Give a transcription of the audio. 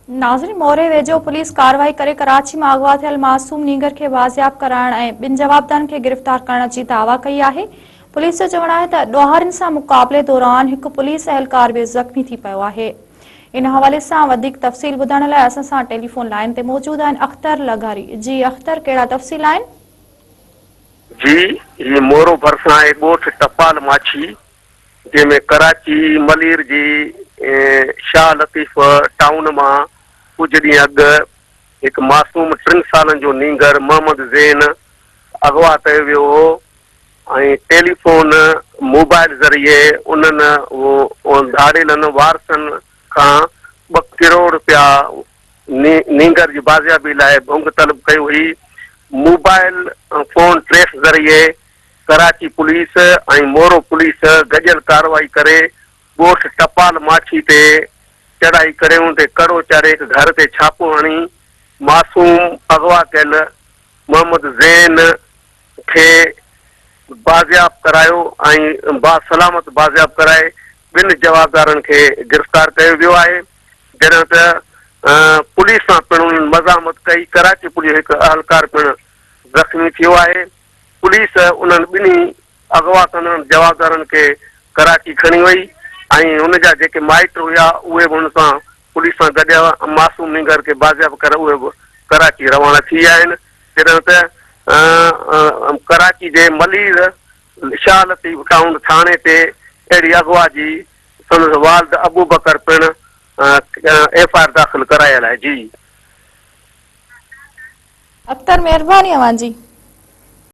ناظرين موري ويجهو پوليس ڪارروائي ڪري ڪراچي مان اغوا ٿيل معصوم نينگر کي بازياب ڪرائڻ ۽ ٻن جوابدارن کي گرفتار ڪرڻ جي دعويٰ ڪئي آهي. پوليس جو چوڻ آهي ته ڏوهارين سان مقابلي دوران هڪ پوليس اهلڪار به زخمي ٿي پيو آهي. ان حوالي سان وڌيڪ تفصيل ٻڌائڻ لاء اسان سان ٽيليفون لائين تي موجود آهن اختر لغاري. جي اختر ڪهڙا تفصيل آهن؟ جي هي مورو ڀرسان آهي ڳوٺ ٽپال ماڇي جنهن ۾ ڪراچي ملير جي شاهه لطيف ٽائون مان ڪجهه ڏينهن اڳ هڪ معصوم ٽن سالن جو نينگر محمد زين اغوا ڪيو ويو هو ۽ ٽيليفون موبائل ذريعي انهن ڌاڙيلن وارثن کان ٻه ڪروڙ رپيا نينگر جي بازيابي لاء ڀنگ طلب ڪئي هئي موبائل فون ٽريس ذريعي ڪراچي پوليس ۽ مورو پوليس گڏيل ڪارروائي ڪري ڳوٺ ٽپال ماڇي تي چڙهائي ڪري ان تي ڪڙو چاڙهي هڪ گهر تي ڇاپو هڻي معصوم اغوا ڪيل محمد زين کي بازياب ڪرايو ۽ باسلامت بازياب ڪرائي ٻن جوابدارن کي گرفتار ڪيو ويو آهي جڏهن ته پوليس سان پڻ انهن مزاحمت ڪئي ڪراچي پوليس جو هڪ اهلڪار پڻ زخمي ٿيو آهي. پوليس انهن ٻنهي اغوا ڪندڙن جوابدارن کي ڪراچي کڻي وئي ۽ هن جا جيڪي مائٽ هيا اهي به هن سان پوليس سان گڏ معصوم نينگر کي بازياب ڪري اهي به ڪراچي روانا ٿي ويا آهن جڏهن ته ڪراچي جي ملير شاهه لطيف ٽائون ٿاڻي تي اهڙي اغوا جي سندس والد ابوبڪر پڻ ايف I R داخل ڪرايل آهي جي. اختر مهرباني اوهان جي.